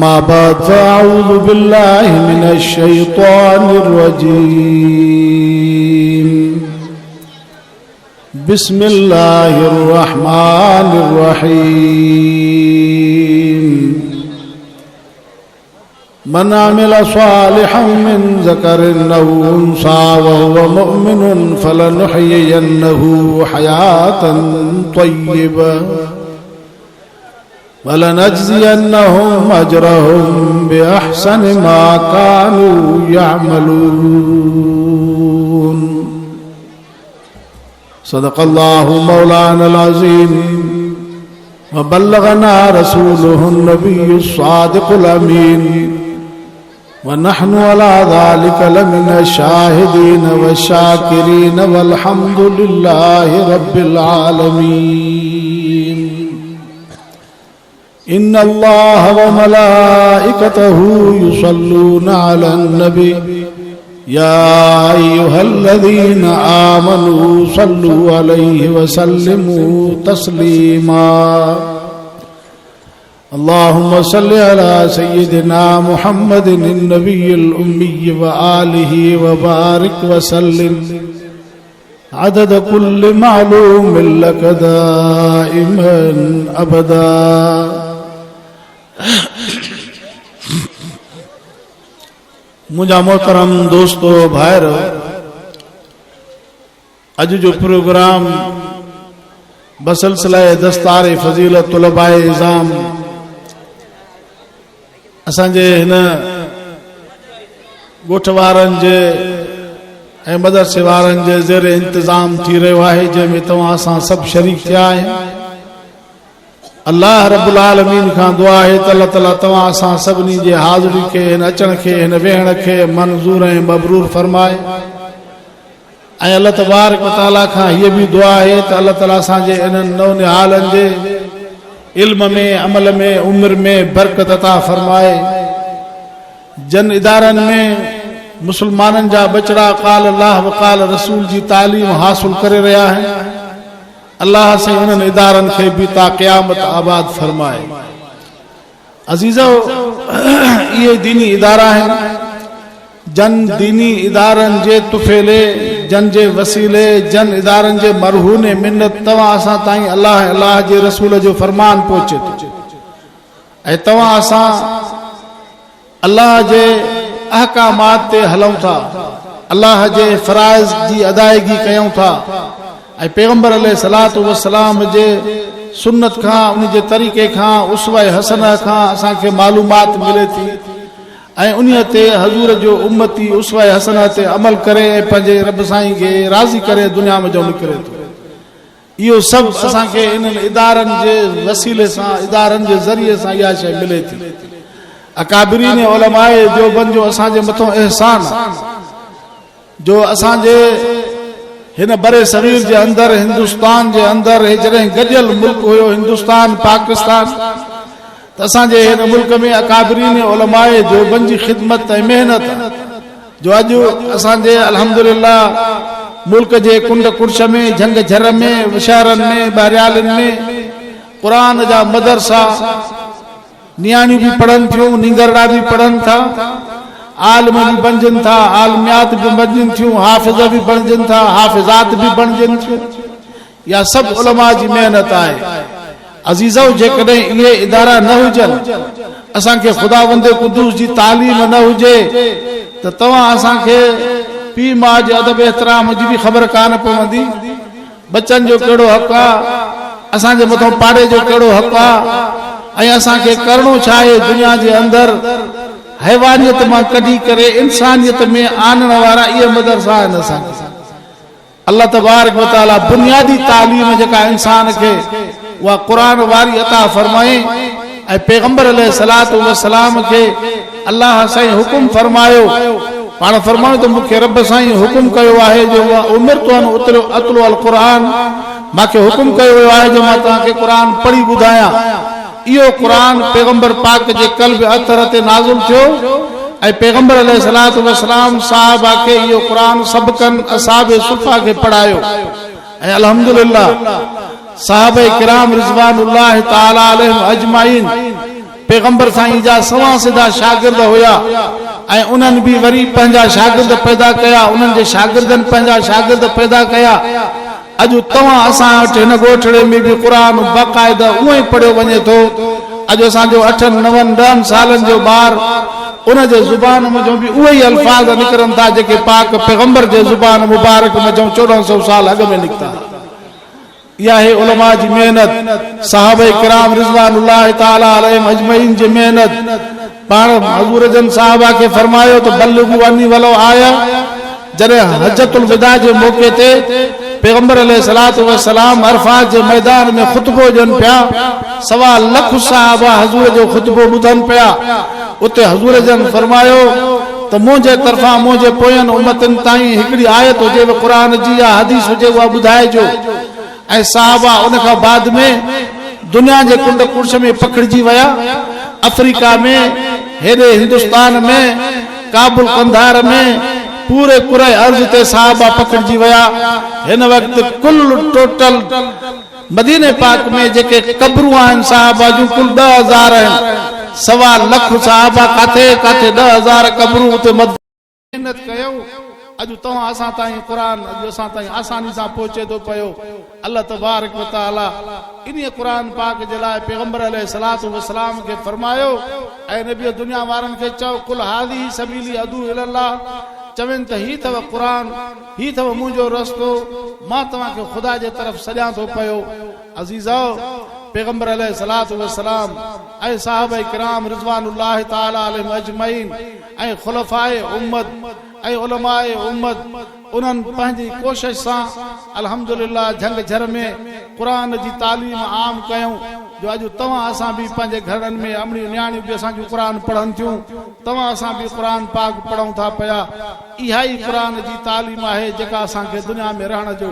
أما بعد فأعوذ بالله من الشيطان الرجيم بسم الله الرحمن الرحيم من عمل صالحا من ذكر أو أنثى وهو مؤمن فلنحيينه حياة طيبة ولنجزينهم أجرهم بأحسن ما كانوا يعملون صدق الله مولانا العظيم وبلغنا رسوله النبي الصادق الأمين ونحن على ذلك لمن الشاهدين والشاكرين والحمد لله رب العالمين إن الله وملائكته يصلون على النبي يا أيها الذين آمنوا صلوا عليه وسلموا تسليما اللهم صل على سيدنا محمد النبي الأمي وآله وبارك وسلم عدد كل معلوم لك دائما أبدا منهنجا محترم دوستو ڀائر اڄ جو پروگرام بسلسله دستار فضيلت طلباء عظام اسان جي هن ڳوٺ وارن جي ۽ مدرسي وارن جي زير انتظام ٿي رهيو آهي جنهن ۾ توهان اسان سڀ شريڪ ٿيا آهيون الله رب العالمين کان دعا آهي ته الله تعالي توهان اسان سڀني جي حاضري کي هن اچڻ کي هن ويهڻ کي منظور ۽ مبرور فرمائي ۽ الله تبارڪ وتعالي کان هيء به دعا آهي ته الله تعالي اسان جي انهن نونهالن جي علم ۾ عمل ۾ عمر ۾ برڪت عطا فرمائي. جن ادارن ۾ مسلمانن جا ٻچڙا قال الله وقال رسول جي تعليم حاصل ڪري رهيا آهن الله سائين انهن ادارن کي به تا قيامت آباد فرمائي. عزيزو! اهي ديني ادارا آهن، جن ديني ادارن جي طفيلي، جن جي وسيلي، جن ادارن جي مرهون منت توهان اسان تائين الله ۽ الله جي رسول جو فرمان پهچي ٿو ۽ توهان اسان الله جي احڪامات تي هلون ٿا، الله جي فرائض جي ادائگي ڪيون ٿا ۽ پيغمبر عليه الصلوة والسلام جي سنت کان، ان جي طريقي کان، اسوه حسنه کان اسان کي معلومات ملي ٿي ۽ انهيء تي حضور جو امتي اسوه حسنه تي عمل ڪري ۽ پنهنجي رب سائين کي راضي ڪري دنيا منجهون نڪري ٿو. اهو سڀ اسان کي انهن ادارن جي وسيلي سان، ادارن جي ذريعي سان اها شيء ملي ٿي. اڪابرين علماء ديوبند جو اسان جي مٿون احسان آهي جو اسان جي هن برصغير جي اندر هندستان جي اندر هي جڏهن گڏيل ملڪ هيو هندستان پاڪستان ته اسان جي هن ملڪ ۾ اڪابرين علماء ديوبند جي خدمت ۽ محنت جو اڄ اسان جي الحمدلله ملڪ جي ڪنڊ ڪڙڇ ۾ جهنگ جهر ۾ شهرن ۾ ٻهريالين ۾ قرآن جا مدرسا نياڻيون به پڙهن ٿيون نينگرڙا به پڙهن ٿا عالم به بڻجن ٿا عالميات به بڻجن ٿيون حافظ به بڻجن ٿا حافظات به بڻجن ٿيون اها سڀ علماء جي محنت آهي. عزيزؤ! جيڪڏهن اهي ادارا نه هجن، اسان کي خداوند قدوس جي تعليم نه هجي ته توهان اسان کي پيء ماء جي ادب احترام جي به خبر ڪانه پوندي. ٻچن جو ڪهڙو حق آ، اسان جي مٿان پاڙي جو ڪهڙو حق آ ۽ اسان کي ڪرڻو ڇا آهي دنيا جي اندر حيوانيت مان ڪڍي ڪري انسانيت ۾ آڻڻ وارا اهي مدرسا آهن اسان کي. الله تبارڪ و تعالي بنيادي تعليم جيڪا انسان کي اها قرآن واري عطا فرمائي ۽ پيغمبر عليه الصلوة والسلام کي الله سائين حڪم فرمايو پاڻ فرمايو ته مون کي رب سائين حڪم ڪيو آهي جو امرت ان اتلو القرآن مان کي حڪم ڪيو ويو آهي جو مان توهان کي قرآن پڙهي ٻڌايان اهو قرآن پيغمبر پاڪ جي قلب اطهر تي نازل ٿيو ۽ پيغمبر عليه الصلوة والسلام صحابه کي اهو قرآن سبقن اصحاب صفه کي پڙهايو ۽ الحمد لله صحابه ڪرام رضوان الله تعالٰي عليهم اجمعين. پيغمبر سائين جا سنوان سڌا شاگرد هيا ۽ انهن به وري پنهنجا شاگرد پيدا ڪيا، انهن جي شاگردن پنهنجا شاگرد پيدا ڪيا. اڄ توهان اسان وٽ هن ڳوٺڙي ۾ به قرآن باقاعده اونئن ئي پڙهيو وڃي ٿو. اڄ اسان جو اٺن، نون، ڏهن سالن جو ٻار ان جي زبان منجهون به اهي ئي الفاظ نڪرن ٿا جيڪي پاڪ پيغمبر جي زبان مبارڪ منجهون 14 سئو سال اڳ ۾ نڪتا. اها آهي علماء جي محنت، صحابه ڪرام رضوان الله تعالٰي عليهم اجمعين جي محنت. پاڻ حضور جن صحابه کي فرمايو ته بلغوا عني ولو آيه، جڏهن حجة الوداع جي موقعي تي پيغمبر عليه الصلوة والسلام عرفات جي ميدان ۾ خطبو ڏين پيا، سوا لک صحابه حضور جو خطبو ٻڌن پيا، اتي حضور جن فرمايو ته منهنجي طرفان منهنجي پوين امتين تائين هڪڙي آيت هجيو قرآن جي يا حديث هجي اها ٻڌائجو ۽ صحابه ان کان بعد ۾ دنيا جي ڪنڊ ڪڙڇ ۾ پکڙجي ويا، آفريڪا ۾، هيڏي هندستان ۾، ڪابل قنڌار ۾، پوري ڪره ارض تي صحابه پکڙجي ويا، هن وقت ڪل ٽوٽل مديني پاڪ ۾ جيڪي قبرون آهن صحابه جون ڪل 10,000 آهن، سوا لک صحابه ڪاٿي ڪاٿي 10,000 قبرون اتي مدفون. محنت ڪيو اڄ توهان اسان تائين قرآن اڄ اسان تائين آساني سان پهچي ٿو پيو الله تبارڪ و تعالي انهي قرآن پاڪ جي لاء پيغمبر عليه الصلوة والسلام کي فرمايو اي نبي دنيا وارن کي چئو قل هذه سبيلي ادعو الي الله چوين ته هي اٿو قرآن هي اٿو منهنجو رستو مان توهان کي خدا جي طرف سڏيان ٿو پيو عزيزؤ! پيغمبر عليه الصلوة والسلام ۽ صحابه ڪرام رضوان الله تعالٰي عليهم اجمعين ۽ خلفاء امت ۽ علماء امت انهن پنهنجي ڪوشش سان الحمدلله جهنگ جهر ۾ قرآن جي تعليم عام ڪيون جو اڄ توهان اسان به پنهنجي گهرن ۾ امڙيون نياڻيون به اسان جون قرآن پڙهن ٿيون توهان اسان به قرآن پاڪ پڙهون ٿا پيا اها ئي قرآن جي تعليم آهي جيڪا اسان کي دنيا ۾ رهڻ جو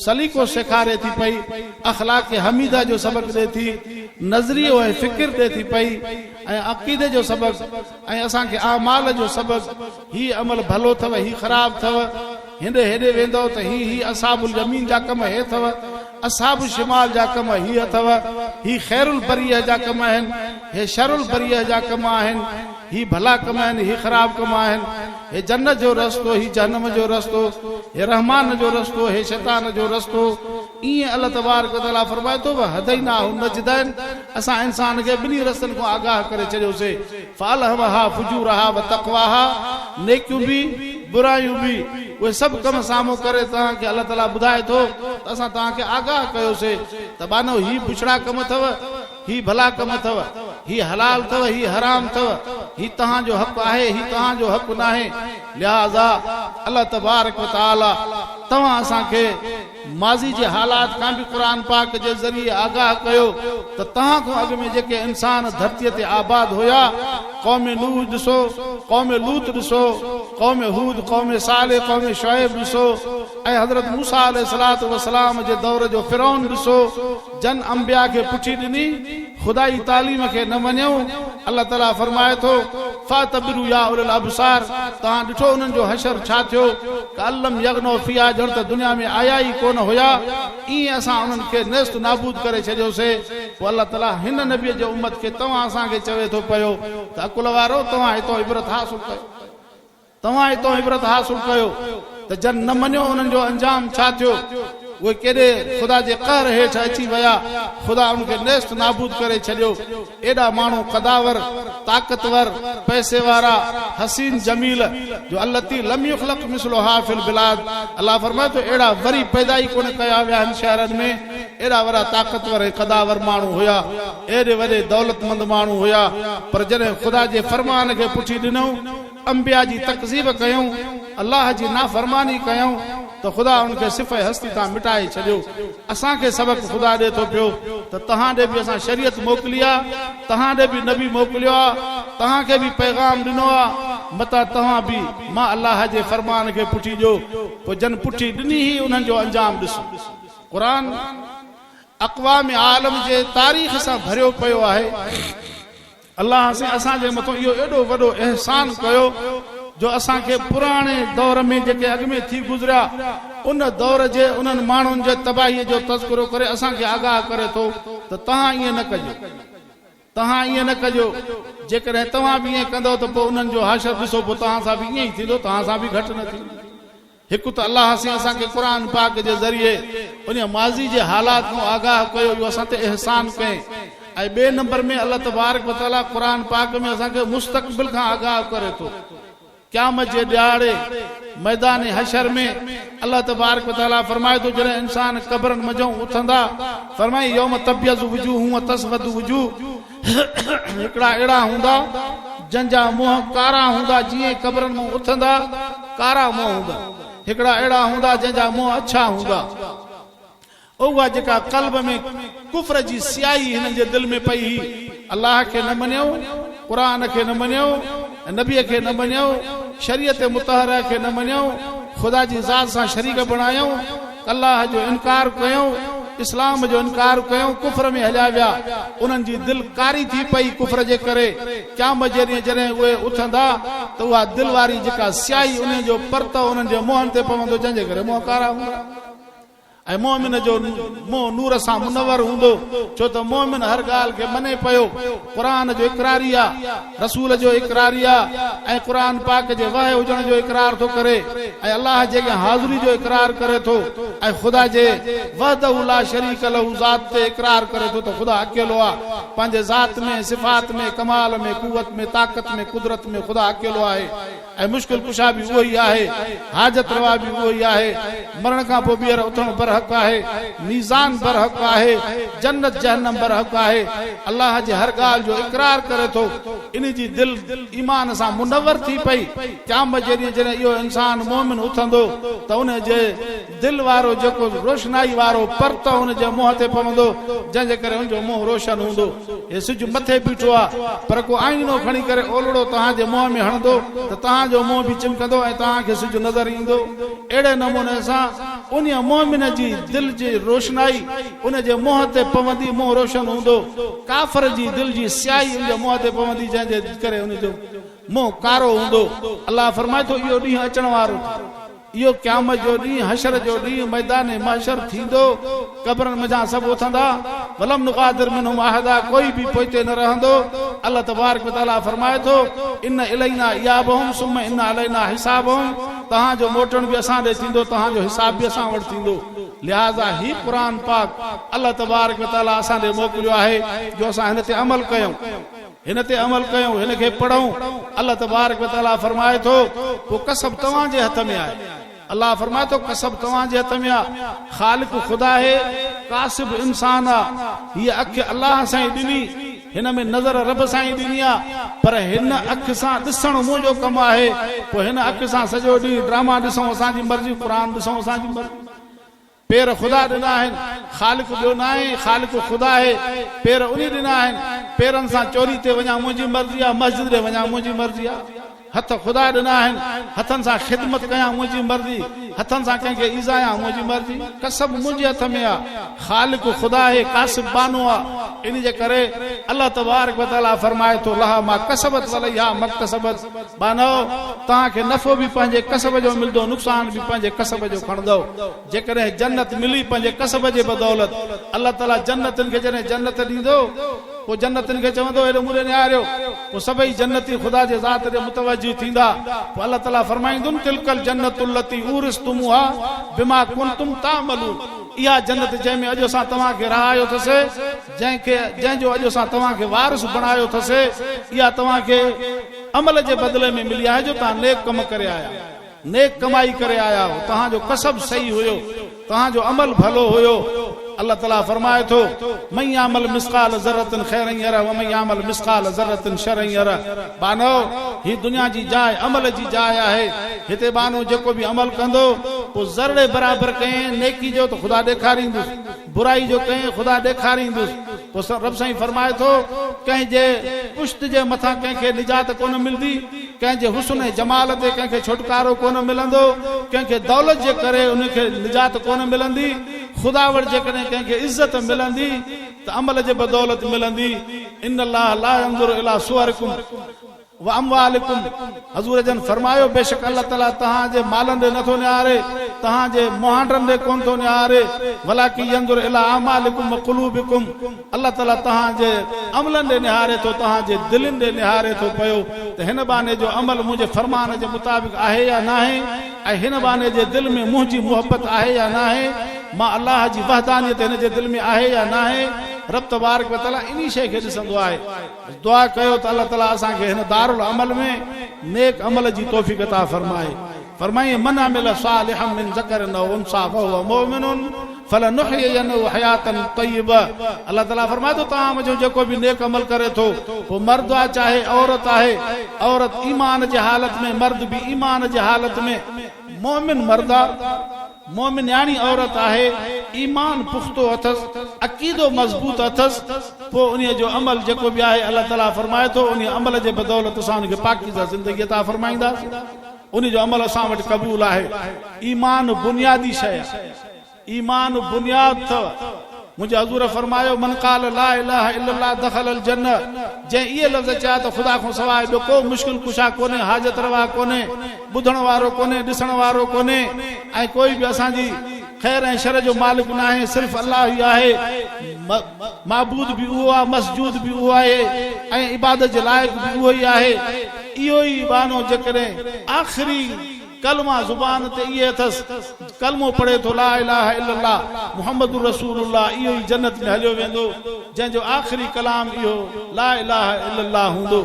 سليقو سيکاري ٿي پئي، اخلاق حميده جو سبق ڏي ٿي، نظريو ۽ فڪر ڏي ٿي پئي ۽ عقيدي جو سبق ۽ اسان کي اعمال جو سبق، هي عمل ڀلو اٿو، هي خراب اٿو، هيڏي هيڏي ويندؤ ته هي هي اصحاب اليمين جا ڪم هي اٿو، اصحاب الشمال جا ڪم هي اٿو، هي خير البريه جا ڪم آهن، هي شر البريه جا ڪم آهن، هي ڀلا ڪم آهن، هي خراب ڪم آهن. هي جنت جو رستو، هي جهنم جو رستو، هي رحمان جو رستو، هي شيطان جو رستو. ائين الله تبارڪ و تعاليٰ فرمائي ٿو، وهديناه النجدين اسان انسان کي ٻنهي رستن کان آگاهه ڪري ڇڏيوسي، فالهمها فجورها وتقواها نيڪيون به برايون به، اهي سڀ ڪم سامهون ڪري توهان کي الله تعاليٰ ٻڌائي ٿو ته اسان توهان کي آگاهه ڪيوسي ته ٻانهو هي بڇڙا ڪم اٿو، هي ڀلا ڪم اٿو، هي حلال اٿو، هي حرام اٿو، هي توهان جو حق آهي، هي توهان جو حق ناهي، لهٰذا الله تبارڪ و تعالي توهان اسان کي ماضي جي حالات کان به قرآن پاڪ جي ذريعي آگاهه ڪيو ته توهان کان اڳ ۾ جيڪي انسان ڌرتيء تي آباد هيا، قوم نوح ڏسو، قوم لوط ڏسو، قوم هود، قوم صالح، قوم شعيب ڏسو ۽ حضرت موسيٰ عليه الصلوة والسلام جي دور جو فرعون ڏسو، جن انبياء کي پٺي ڏني، خدائي تعليم کي نه مڃيو، الله تعاليٰ فرمائي ٿو، فاعتبروا يا اولي الابصار توهان ڏٺو انهن جو حشر ڇا ٿيو، ڪأن لم يغنوا فيها ڄڻ ته دنيا ۾ آيا ئي ڪونه هيا، ائين اسان انهن کي نيست نابود ڪري ڇڏيوسي، پوء الله تعاليٰ هن نبيء جي امت کي توهان اسان کي چوي ٿو پيو ته عقل وارؤ توهان هتان عبرت حاصل ڪيو. توهان اتان عبرت حاصل ڪيو ته جن نه مڃيو انهن جو انجام ڇا ٿيو؟ اهي ڪيڏي خدا جي قهر هيٺ اچي ويا، خدا انهن کي نيست نابود ڪري ڇڏيو. ايڏا ماڻهو قداور، طاقتور، پئسي وارا، حسين جميل، جو التي لم يخلق مثلها في البلاد، الله فرمائي ٿو اهڙا وري پيدا ئي ڪونه ڪيا ويا آهن شهرن ۾، ايڏا وڏا طاقتور ۽ قداور ماڻهو هيا، ايڏي وڏي دولتمند ماڻهو هيا، پر جڏهن خدا جي فرمان کي پٺي ڏنئون، انبياء جي تڪذيب ڪيائون، الله جي نافرماني ڪيائون ته خدا انهن کي صفحه هستي تان مٽائي ڇڏيو. اسان کي سبق خدا ڏي ٿو پيو ته توهان ڏي به اسان شريعت موڪلي آ، توهان ڏي به نبي موڪليو آ، توهان کي به پيغام ڏنو آ، متان توهان به مان الله جي فرمان کي پٺي ڏيو. پوء جن پٺي ڏني هئي انهن جو انجام ڏسو. قرآن اقوام عالم جي تاريخ سان ڀريو پيو آهي. الله سائين اسان جي مٿان اهو ايڏو وڏو احسان ڪيو جو اسان کي پراڻي دور ۾ جيڪي اڳ ۾ ٿي گذريا ان دور جي انهن ماڻهن جي تباهي جو تذڪرو ڪري اسان کي آگاهه ڪري ٿو ته توهان ائين نه ڪجو. توهان ائين نه ڪجو، جيڪڏهن توهان به ائين ڪندؤ ته پوء انهن جو حشر ڏسو پوء توهان سان به ائين ئي ٿيندو، توهان سان به گهٽ نه ٿيندو. هڪ ته الله سائين اسان کي قرآن پاڪ جي ذريعي انهيء ماضي جي حالات کان آگاهه ڪيو اهو اسان تي احسان ڪئين ۽ ٻئي نمبر ۾ الله تبارڪ وتعاليٰ قرآن پاڪ ۾ اسان کي مستقبل کان آگاهه ڪري ٿو. قيامت جي ڏهاڙي ميدان حشر ۾ الله تبارڪ وتعاليٰ فرمائي ٿو جڏهن انسان قبرن منجهئون اٿندا فرمائي يوم تبيض وجوه وتسود وجوه هڪڙا اهڙا هوندا جن جا منهن ڪارا هوندا جيئن قبرن مان اٿندا ڪارا منهن هوندا هڪڙا اهڙا هوندا جن جا منهن اڇا هوندا اها جيڪا قلب ۾ ڪفر جي سياهي هنن جي دل ۾ پئي هئي، الله کي نه مڃيو، قرآن کي نه مڃيو، نبي کي نه مڃيو، شريعت مطهره کي نه مڃيو، خدا جي ذات سان شريڪ بڻايائون، الله جو انڪار ڪيائون، اسلام جو انڪار ڪيائون، ڪفر ۾ هليا ويا، انهن جي دل ڪاري ٿي پئي ڪفر جي ڪري، قيامت جي ڏينهن جڏهن اهي اٿندا ته اها دل واري جيڪا سياهي انهن جو پرتو انهن جي منهن تي پوندو جنهن جي ڪري منهن ڪارا هوندا. ۽ مؤمن جو منهن نور سان منور هوندو، ڇو ته مؤمن هر ڳالهه کي مڃي پيو، قرآن جو اقراري آ، رسول جو اقراري آ ۽ قرآن پاڪ جي وحي هجڻ جو اقرار ٿو ڪري ۽ الله جي اڳيان حاضري جو اقرار ڪري ٿو ۽ خدا جي وحده لا شريڪ له ذات تي اقرار ڪري ٿو ته خدا اڪيلو آ، پنهنجي ذات ۾، صفات ۾، ڪمال ۾، قوت ۾، طاقت ۾، قدرت ۾ خدا اڪيلو آهي. ۽ مشڪل ڪشا به اهو ئي آهي، حاجت روا به اهو ئي آهي، مرڻ کان پوء ٻيهر اٿڻ برحق آهي، ميزان برحق آهي، جنت جهنم برحق آهي، الله جي هر ڳالهه جو اقرار ڪري ٿو، انهي جي دل ايمان سان منور ٿي پئي، قيامت جي ڏينهن جڏهن اهو انسان مؤمن اٿندو ته انهي جي دل وارو جيڪو روشنائي وارو پرتو ان جي منهن تي پوندو، جنهن جي ڪري ان جو منهن روشن هوندو. هي سج مٿي بيٺو آ، پر ڪو آئينو کڻي ڪري اولڙو توهان جي منهن ۾ هڻندو ته توهان جو منهن به چمڪندو ۽ توهان کي سج نظر ايندو. اهڙي نموني سان انهيء مؤمن جي دل جي روشنائي ان جي منهن تي پوندي، منهن روشن هوندو. ڪافر جي دل جي سياهي ان جي منهن تي پوندي، جنهن جي ڪري ان جو منهن ڪارو هوندو. الله فرمائي ٿو، اهو ڏينهن اچڻ وارو ٿو. اهو قيامت جو ڏينهن، حشر جو ڏينهن، ميدان محشر ٿيندو، قبرن منجهان سڀ اٿندا، ولم نغادر منهم احدا ڪوئي به پوئتي نه رهندو، الله تبارڪ وتعاليٰ فرمائي ٿو، ان الينا ايابهم ثم ان علينا حسابهم توهان جو موٽڻ به اسان ڏي ٿيندو، توهان جو حساب به اسان وٽ ٿيندو. لهٰذا هي قرآن پاڪ الله تبارڪ وتعاليٰ اسان ڏي موڪليو آهي جو اسان هن تي عمل ڪيون. هن تي عمل ڪيون، هن کي پڙهون، الله تبارڪ و تعاليٰ فرمائي ٿو، پوء ڪسب توهان جي هٿ ۾ آهي. الله فرمائي ٿو، ڪسب توهان جي هٿ ۾ آهي، خالق خدا آهي، ڪاسب انسان آهي، هيء اک الله سائين ڏني، هن ۾ نظر رب سائين ڏني آهي، پر هن اک سان ڏسڻ منهنجو ڪم آهي، پوء هن اک سان سڄو ڏينهن ڊراما ڏسون اسان جي مرضي، قرآن ڏسون اسان جي مرضي. پير خدا ڏنا آهن، خالق ٻيو ناهي، خالق خدا آهي، پير انهي ڏنا آهن، پيرن سان چوري تي وڃان منهنجي مرضي آ، مسجد ڏي وڃان منهنجي مرضي آ، هٿ خدا ڏنا آهن، هٿن سان خدمت ڪيان منهنجي مرضي، هٿن سان ڪنهن کي ايذايان منهنجي مرضي، ڪسب منهنجي هٿ ۾ آ، خالق خدا آهي، ڪاسب ٻانهو آ، انهي جي ڪري الله تبارڪ وتعاليٰ فرمائي ٿو لها ما ڪسبت وعليها ما اڪتسبت. ٻانهؤ! توهان کي نفعو به پنهنجي ڪسب جو ملندو، نقصان به پنهنجي ڪسب جو کڻندؤ. جيڪڏهن جنت ملي پنهنجي ڪسب جي بدولت، الله تعاليٰ جنتين کي جڏهن جنت ڏيندو، پوء جنتين کي چوندو، هيڏي مون ڏي نهاريو، پوء سڀئي جنتي خدا جي ذات ڏي متوجه ٿيندا، پوء الله تعاليٰ فرمائيندن، تلڪ الجنة التي اورثتموها بما ڪنتم تعملون، اها جنت جنهن ۾ اڄ اسان توهان کي رهايو اٿس، جنهن کي جنهن جو اڄ اسان توهان کي وارث بڻايو اٿس، اها توهان کي عمل جي بدلي ۾ ملي آهي جو توهان نيڪ ڪم ڪري آيا، نيڪ ڪمائي ڪري آيا آهيو، توهان جو ڪسب صحيح هيو، توهان جو عمل ڀلو هيو. الله تعاليٰ فرمائي ٿو، من يعمل مثقال ذرة خيرا يره ومن يعمل مثقال ذرة شرا يره ٻانهو! هي دنيا جي جاء عمل جي جاء آهي، هتي ٻانهو جيڪو به عمل ڪندو، پوء ذرڙي برابر ڪئين نيڪي جو ته خدا ڏيکاريندس. برائي جو ڪنهن خدا ڏيکاريندس. پوء رب سائين فرمائي ٿو، ڪنهن جي پشت جي مٿان ڪنهن کي نجات ڪونه ملندي، ڪنهن جي حسن ۽ جمال تي ڪنهن کي ڇوٽڪارو ڪونه ملندو، ڪنهن کي دولت جي ڪري ان کي نجات ڪونه ملندي، خدا وٽ جيڪڏهن ڪنهن کي عزت ملندي ته عمل جي بدولت ملندي، ان الله لا ينظر الي صورڪم. واموالڪم، حضور جن فرمايو، بيشڪ الله تعالي توهان جي مالن ڏي نٿو نهاري، توهان جي مهانڊن ڏي ڪونه ٿو نهاري، ولڪن ينظر الي اعمالڪم وقلوبڪم، الله تعالي توهان جي عملن ڏي نهاري ٿو، توهان جي دلين ڏي نهاري ٿو پيو ته هن ٻانهي جو عمل منهنجي فرمان جي مطابق آهي يا ناهي ۽ هن ٻانهي جي دل ۾ منهنجي محبت آهي يا ناهي، مان الله جي وحدانيت هن جي دل ۾ آهي يا ناهي، رب تبارڪ وتعالي انهي شيء کي ڏسندو آهي. دعا ڪيو ته الله تعالي اسان کي هن دارالعمل ۾ نيڪ عمل جي توفيق عطا فرمائي. فرمائين، من عمل صالحا من ذڪر او انثي وهو مؤمن فلنحيينه حياة طيبه الله تعالي فرمائي ٿو توهان منجهون جيڪو به نيڪ عمل ڪري ٿو پوء مرد آهي چاهي عورت آهي عورت ايمان جي حالت ۾ مرد به ايمان جي حالت ۾ مؤمن مرد آهي مؤمنياڻي عورت آهي، ايمان پختو اٿس، عقيدو مضبوط اٿس، پوء انهيء جو عمل جيڪو به آهي الله تعاليٰ فرمائي ٿو انهيء عمل جي بدولت اسان ان کي پاڪيزه زندگي عطا فرمائينداسين، انهيء جو عمل اسان وٽ قبول آهي. ايمان بنيادي شيء آهي، ايمان بنياد اٿو. منهنجي حضور فرمايو، من قال لا اله الا الله دخل الجنه جنهن اهي لفظ چيا ته خدا کان سواء ٻيو ڪو مشڪل ڪشا ڪونهي، حاجت روا ڪونهي، ٻڌڻ وارو ڪونهي، ڏسڻ وارو ڪونهي ۽ ڪوئي به اسان جي خير ۽ شر جو مالڪ ناهي، صرف الله ئي آهي، معبود به اهو آهي، مسجود به اهو آهي ۽ عبادت جي لائق به اهو ئي آهي. اهو ئي ٻانهو جيڪڏهن آخري ڪلمه زبان تي اهي اٿس، ڪلمو پڙهي ٿو لا اله الا الله محمد رسول الله اهو ئي جنت ۾ هليو ويندو جنهن جو آخري ڪلام اهو لا اله الا الله هوندو.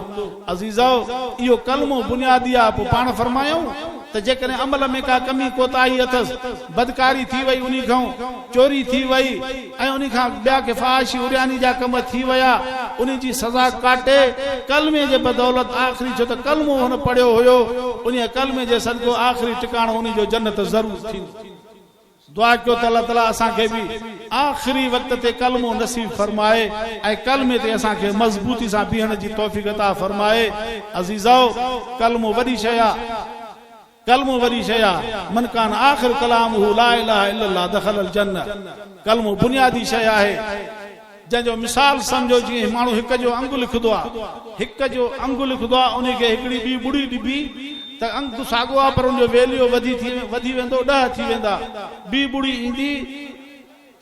عزيزؤ! اهو ڪلمو بنيادي آ پوء پاڻ فرمايائون ته جيڪڏهن عمل ۾ ڪا ڪمي ڪوتاهي اٿس، بدڪاري ٿي وئي انهي کان چوري ٿي وئي ۽ انهي کان ٻيا ڪي فحاشي عرياني جا ڪم ٿي ويا انهي جي سزا ڪاٽي ڪلمي جي بدولت آخري ڇو ته ڪلمو هن پڙهيو هيو انهي ڪلمي جي صدقو آخري ٽڪاڻو انهي جو جنت ضرور ٿيندو. دعا ڪيو ته الله تعالي اسان کي به آخري وقت تي ڪلمو نصيب فرمائي ۽ ڪلمي تي اسان کي مضبوطي سان بيهڻ جي توفيق عطا فرمائي. عزيزؤ! ڪلمو وڏي شيء آ. ڪلمو وڏي شيء آ. من ڪان آخر ڪلامه لا اله الا الله دخل الجنه. ڪلمو بنيادي شيء آهي. جنهن جو مثال سمجهو جيئن ماڻهو هڪ جو انگ لکندو آ. هڪ جو انگ لکندو آ انهي کي هڪڙي ٻي ٻڙي ڏبي ته انگ ساڳو آ پر ان جو ويليو وڌي ٿي وڌي ويندو ڏهه ٿي ويندا. ٻي ٻڙي ايندي.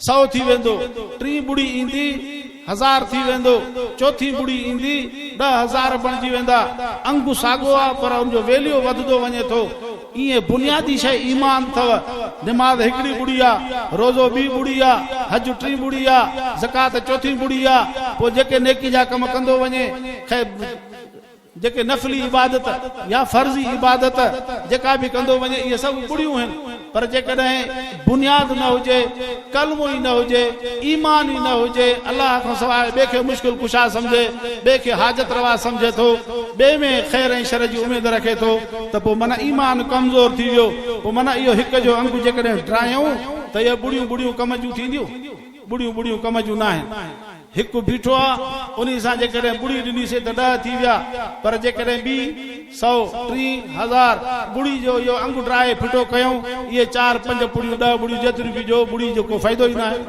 سئو ٿي ويندو، ٽين ٻڙي ايندي هزار ٿي ويندو، چوٿين ٻڙي ايندي 10,000 بڻجي ويندا. انگ ساڳو آ پر ان جو ويليو وڌندو وڃي ٿو. ائين بنيادي شيء ايمان اٿو. نماز هڪڙي ٻڙي آ، روزو ٻي ٻڙي آ، حج ٽين ٻڙي آ، زڪوات چوٿين ٻڙي آ. پوء جيڪي نيڪي جا ڪم ڪندو وڃي، خير. جيڪي نفلي عبادت يا فرضي عبادت جيڪا به ڪندو وڃي اهي سڀ ٻڙيون هن پر جيڪڏهن بنياد نه هجي، ڪلمو ئي نه هجي، ايمان ئي نه هجي، الله کان سواء ٻئي کي مشڪل ڪشا سمجهي، ٻئي کي حاجت روا سمجهي ٿو، ٻئي ۾ خير ۽ شر جي اميد رکي ٿو ته پوء معنيٰ ايمان ڪمزور ٿي ويو، پوء معنيٰ اهو هڪ جو انگ جيڪڏهن ڊرايائون ته اهي ٻڙيون ٻڙيون ڪم جون ٿينديون؟ ٻڙيون ٻڙيون ڪم جون ناهن. هڪ بيٺو آ، انهي سان جيڪڏهن ٻڙي ڏنيسين ته ڏهه ٿي ويا، پر جيڪڏهن ٻي، سئو، ٽين، هزار، ٻڙي جو اهو انگ ڊاهي ڦٽو ڪيون، اهي چار، پنج پڙيون، ڏهه ٻڙيون جيتريون به ڏيو، ٻڙي جو ڪو فائدو ئي ناهي.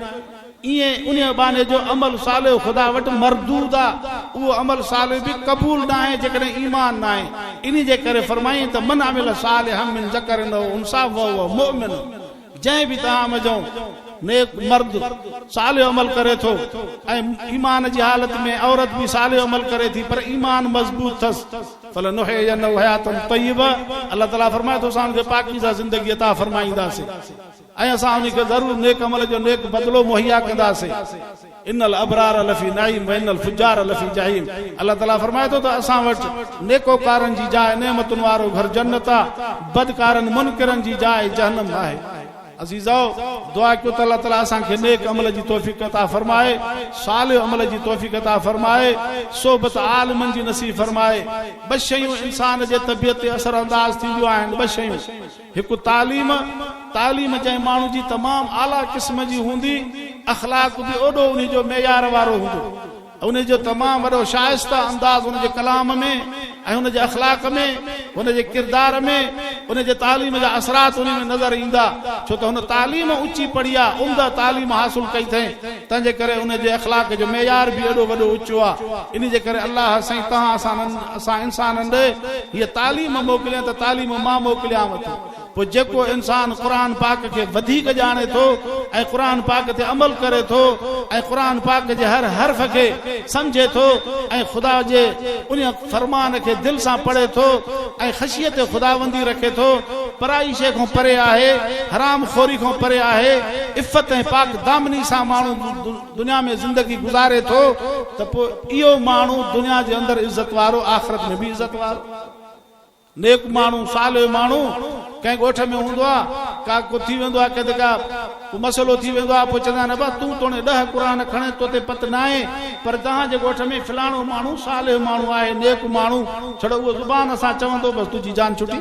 ائين انهيء ٻانهي جو عمل صالح خدا وٽ مردود آ، اهو عمل صالح به قبول ناهي جيڪڏهن ايمان ناهي. انهي جي ڪري فرمايائين ته من عمل صالحا من ذڪر او انثي وهو مؤمن. جنهن به توهان منجهون نيڪ مرد صالح عمل ڪري ٿو ۽ ايمان جي حالت ۾ عورت به صالح عمل ڪري ٿي پر ايمان مضبوط ٿس فلنحيينه حياة طيبه الله تعالي فرمائي ٿو اسان ان کي پاڪيزه زندگي عطا فرمائينداسين ۽ اسان ان کي ضرور نيڪ عمل جو نيڪ بدلو مهيا ڪنداسين. ان الابرار لفي نعيم وان الفجار لفي جحيم الله تعالي فرمائي ٿو ته اسان وٽ نيڪوڪارن جي جاء نعمتن وارو گهر جنت آ بدڪارن منڪرن جي جاء جهنم آهي عزيزؤ دعا ڪيو ته الله تعالي اسان کي نيڪ عمل جي توفيق عطا فرمائي صالح عمل جي توفيق عطا فرمائي صحبت عالمن جي نصيب فرمائي ٻه شيون انسان جي طبيعت تي اثر انداز ٿينديون آهن ٻه شيون هڪ تعليم، تعليم جنهن ماڻهو جي تمام اعليٰ قسم جي هوندي، اخلاق به اوڏو انهي جو معيار وارو هوندو. ان جو تمام وڏو شائسته انداز ان جي ڪلام ۾ ۽ ان جي اخلاق ۾، هن جي ڪردار ۾، ان جي تعليم جا اثرات انهي ۾ نظر ايندا، ڇو ته هن تعليم اچي پڙهي آ، عمده تعليم حاصل ڪئي اٿئين، تنهن جي ڪري ان جي اخلاق جو معيار به ايڏو وڏو اچو آ، انهي جي ڪري الله سائين توهان اسان انسانن ڏي هيء تعليم موڪليائين ته تعليم مان موڪليانو ٿو. پوء جيڪو انسان قرآن پاڪ کي وڌيڪ ڄاڻي ٿو ۽ قرآن پاڪ تي عمل ڪري ٿو ۽ قرآن پاڪ جي هر حرف کي سمجهي ٿو ۽ خدا جي انهيء فرمان کي دل سان پڙهي ٿو ۽ خشيت خداوندي رکي ٿو، پرائي شيء کان پري آهي، حرام خوري کان پري آهي، عفت ۽ پاڪ دامني سان ماڻهو دنيا ۾ زندگي گذاري ٿو ته پوء اهو ماڻهو دنيا جي اندر عزت وارو آخرت ۾ به عزت وارو. نيڪ ماڻهو، صالح ماڻهو ڪنهن ڳوٺ ۾ هوندو آ، ڪا ڪو ٿي ويندو آ، ڪنهن تي ڪا ڪو مسئلو ٿي ويندو آ، پوء چوندا آهن ابا تون توڻي ڏهه قرآن کڻين تو تي پت ناهي، پر توهان جي ڳوٺ ۾ فلاڻو ماڻهو صالح ماڻهو آهي، نيڪ ماڻهو، ڇڙو اهو زبان سان چوندو بس تنهنجي جان ڇٽي.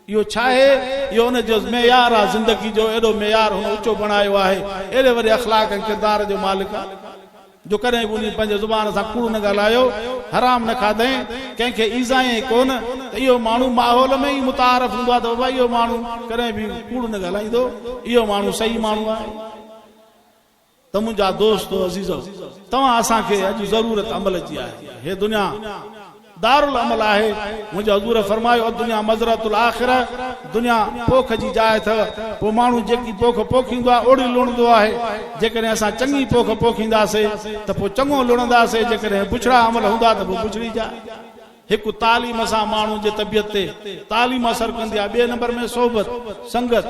اهو ڇاهي؟ اهو ان جو معيار آ، زندگي جو ايڏو معيار هن اوچو بڻايو آهي، ايڏي وڏي اخلاق ۽ ڪردار جو مالڪ آ. جو ڪڏهن به انهي پنهنجي زبان سان ڪوڙ نه ڳالهايو، حرام نه کاڌئين، ڪنهن کي ايذايائين ڪونه، ته اهو ماڻهو ماحول ۾ ئي متعارف هوندو آهي ته بابا اهو ماڻهو ڪڏهن به ڪوڙ نه ڳالهائيندو، اهو ماڻهو صحيح ماڻهو آهي. ته منهنجا دوستو عزيزو! توهان اسان کي اڄ ضرورت عمل جي آهي. هي دنيا. دارالعمل آهي، منهنجي حضور فرمايو، الدنيا مزرعة الاخرة، دنيا پوک جي جاء اٿو، پوء ماڻهو جيڪي پوک پوکيندو آهي اوڙي لڻندو آهي، جيڪڏهن اسان چڱي پوک پوکينداسي ته پوء چڱو لڻنداسي، جيڪڏهن بڇڙا عمل هوندا ته پوء بڇڙي جاء. هڪ تعليم سان ماڻهو جي طبيعت تي تعليم اثر ڪندي آهي، ٻئي نمبر ۾ صحبت، سنگت.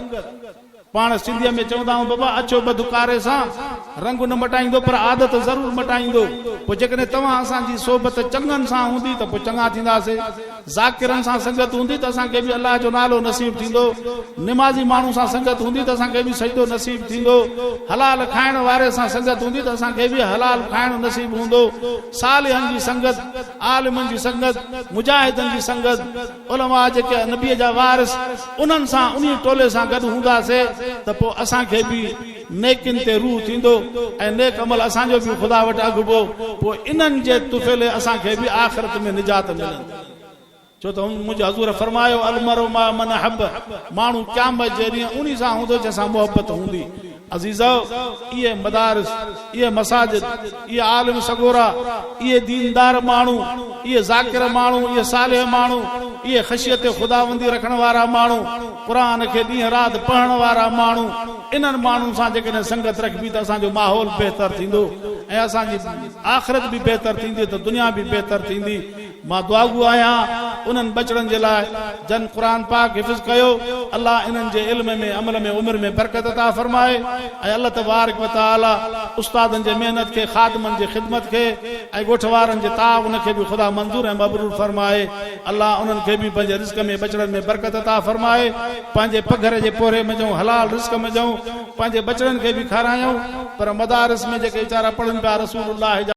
پاڻ سنڌيء ۾ چوندا آهيون بابا اڇو ٻڌ ڪاري سان رنگ نه مٽائيندو پر عادت ضرور مٽائيندو. پوء جيڪڏهن توهان اسان جي صحبت چڱن سان هوندي ته پوء چڱا ٿينداسي. ذاڪرن سان سنگت هوندي ته اسان کي به الله جو نالو نصيب ٿيندو. نمازي ماڻهو سان سنگت هوندي ته اسان کي به سجدو نصيب ٿيندو. حلال کائڻ واري سان سنگت هوندي ته اسان کي به حلال کائڻ نصيب هوندو. صالحن جي سنگت، عالمن جي سنگت، مجاهدن جي سنگت، علماء جيڪي نبيء جا وارث انهن سان انهي ٽولي سان گڏ هونداسي ته پوء اسان کي به نيڪين تي روح ٿيندو ۽ نيڪ عمل اسان جو به خدا وٽ اگهبو پوء انهن جي طفيلي اسان کي به آخرت ۾ نجات ملندي ڇو ته منهنجي حضور فرمايو المرء مع من احب ماڻهو قيامت جي ڏينهن انهي سان هوندو جنهن سان محبت هوندي عزيزؤ! اهي مدارس، اهي مساجد، اهي عالم سڳورا، اهي ديندار ماڻهو، اهي ذاڪر ماڻهو، اهي صالح ماڻهو، اهي خشيت خداوندي رکڻ وارا ماڻهو، قرآن کي ڏينهن رات پڙهڻ وارا ماڻهو، انهن ماڻهن سان جيڪڏهن سنگت رکبي ته اسان جو ماحول بهتر ٿيندو ۽ اسان جي آخرت به بهتر ٿيندي ته دنيا به بهتر ٿيندي. مان دعاگو آهيان انهن ٻچڙن جي لاء جن قرآن پاڪ حفظ ڪيو، الله انهن جي علم ۾ عمل ۾ عمر ۾ برڪت عطا فرمائي ۽ الله تبارڪ و تعالي استادن جي محنت کي خادمن جي خدمت کي ۽ ڳوٺ وارن جي تعاون کي به خدا منظور ۽ مبرور فرمائي الله انهن کي به پنهنجي رزق ۾ ٻچڙن ۾ برڪت عطا فرمائي پنهنجي پگهر جي پورهيي منجهون حلال رزق منجهون پنهنجي ٻچڙن کي به کارايون پر مدارس ۾ جيڪي ويچارا پڙهن پيا رسول الله جا.